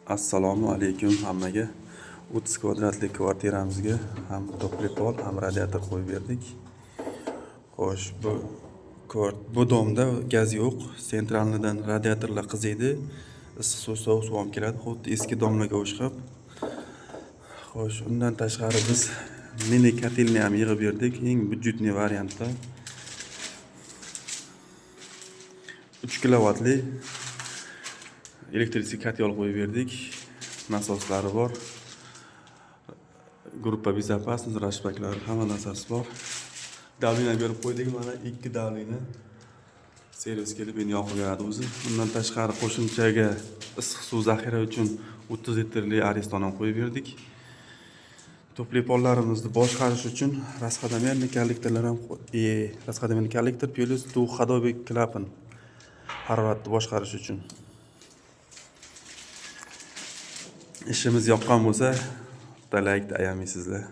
Assalomu alaykum hammaga. 30 kvadratli kvartiramizga ham тёплый пол, ham radiator qo'yib berdik. Xo'sh, bu дом da gaz yo'q. Центральный dan radiatorlar qiziydi. Issiq suv, sovuq suv ham keladi, xuddi eski дом larga o'xshab. Xo'sh, undan tashqari biz mini котельный ham yig'ib berdik, eng бюджетный variantda. 3 kilovatli электрический котёл qo'yib berdik. Nasoslari bor. Группа безопасность, рашпак lari, hamma narsasi bor. Давление berib qo'ydik, mana ikki давление. Servis kelib endi yoqib beradi o'zi. Undan tashqari qo'shimchaga issiq suv zaxira uchun 30 litrli Ariston ham qo'yib berdik. Тёплый пол larimizni boshqarish uchun расходомерный kollektorlar ham, расходомерный kollektor плюс двухходовый klapan haroratni boshqarish uchun. Ishimiz yoqqan bo'lsa, bitta laykni ayamaysizlar.